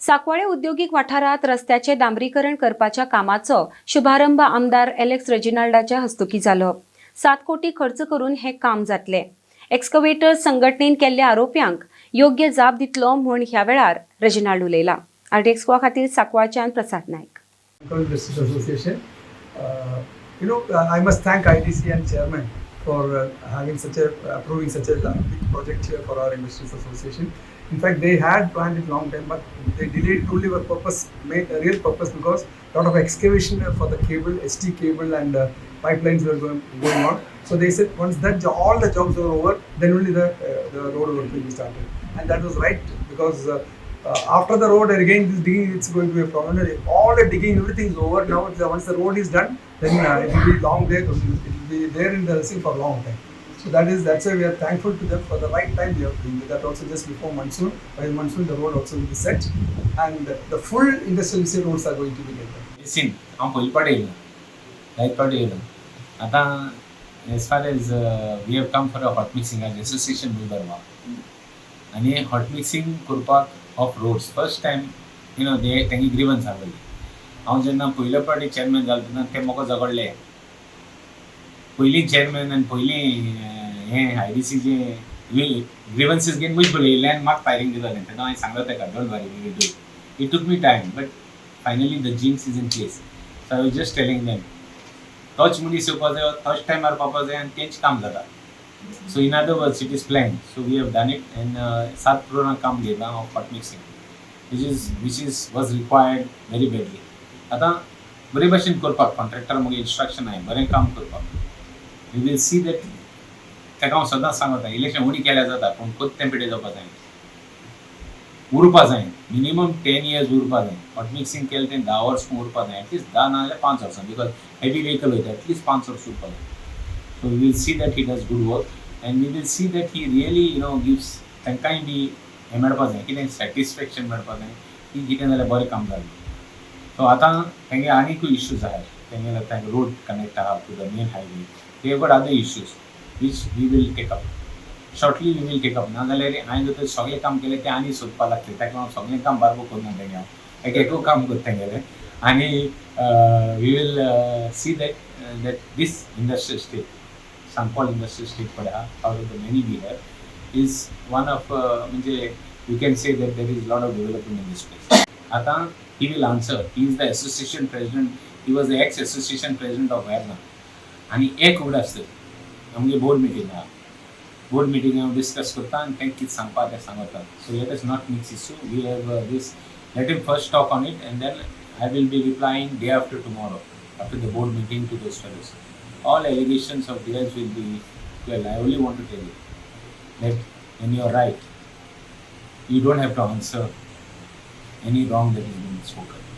सांकवाळे उद्योगीक वाठारात रस्त्याचे डांबरीकरण करपाच्या कामाचो शुभारंभ आमदार एलेक्स रेजिनाल्डाच्या हस्तुकीं जालो. 7 कोटी खर्च करून हें काम जातलें. एक्स्कवेटर संघटनेन केल्ल्या आरोप्यांक योग्य जाप दितलो म्हूण ह्या वेळार रेजिनाल्ड उलयला. आरडीएक्स गोवा खातीर सांकवाळच्यान प्रसाद Naik. Industries Association. I must thank IDC and chairman for having such a approving such a big project here for our industries association. In fact, they had planned it long time, but they delayed only for purpose, made a real purpose, because a lot of excavation for the cable, HT cable, and pipelines were going on. So they said once that all the jobs were over, then only the road work will be started, and that was right because. After the road, again this digging, it's going to be a problem. All the digging, everything is over now. Once the road is done, then it will be long there, it will be there in the sea for a long time. So that's why we are thankful to them for the right time they are doing that also, just before monsoon. By monsoon, the road also will be set and the full industrial estate roads are going to be get done. Scene हांव पयले पाटी येयलो, जायत पाटी येयलो. आतां as far as we have come for a hot mixing as association Murbad आनी hot mixing करपाक of roads, first time they तेंगे ग्रिवन्स आसलेली. हांव जेन्ना पयले पाटी चेअरमॅन जालो तेन्ना ते म्हाका झगडले. पयलीं चेअरमॅन आनी पयलीं हें आयडीसीचे ग्रिवन्सीस घेवन म्हज बरयल्लें आनी म्हाका फायरींग दितालें. तेन्ना हांवें सांगलो ताका, "Don't worry, we will do." It took me time, but finally the jinx is in place. So I was just telling them, तोच मनीस येवपा जाय, तोच टायमार पावपा जाय आनी तेंच काम जाता. So in other words, it is plan. So we have done it and 7 करोडां काम घेतलां of hot mixing, which is was required very badly. आतां बरे भशेन करपाक कॉन्ट्रॅक्टर म्हगे इन्स्ट्रक्शन आहे बरें काम करपाक. We will see that. ताका हांव सदांच सांगता, इलेक्शन उणी केल्यार जाता पूण कोत्तें पिठे जावपा जाय, उरपा जाय, मिनिमम 10 इयर्स उरपा जाय. हॉट मिक्सिंग केलें तें 10 वर्स उरपा जाय एटलिस्ट, 10 ना जाल्यार 5 वर्सां, because heavy vehicle वयता, एटलिस्ट 5 वर्स उरपा जाय. So we will see that he does good work and we will see that he really gives तांकांय बी हें मेळपा जाय, कितें सॅटिस्फॅक्शन मेळपा जाय की कितें जाल्यार बरें काम जालें. सो आतां तेंगे आनीकूय इश्यूज आहाय तेंगेले. तांकां रोड कनेक्ट आहा to the main highway. They have got other issues which we will take up shortly, we will take up. ना जाल्यार हांवें जर सगळें काम केलें, तें आनी सोदपाक लागतलें. ताका लागून सगळें काम बारबो करना तेंगे. हांव एक एकू काम करता तेंगेलें आनी we will see that this industrial estate, Sancoale industrial estate पळय आहा, out of the many we have, is one of म्हणजे you can say that there is lot of development in this place. आतां he will answer. He is the association president. He was the ex association president of Verna. आनी एक उगडास आमगे board meeting आहा. Board meeting हांव discuss करता आनी तेंकां कितें सांगपा तें सांगता. So let us not mix issue. We have this, let him first talk on it and then I will be replying day after tomorrow, after the board meeting, to those fellows. All allegations of theirs will be, well, I only want to tell you that when you are right, you don't have to answer any wrong that is being spoken.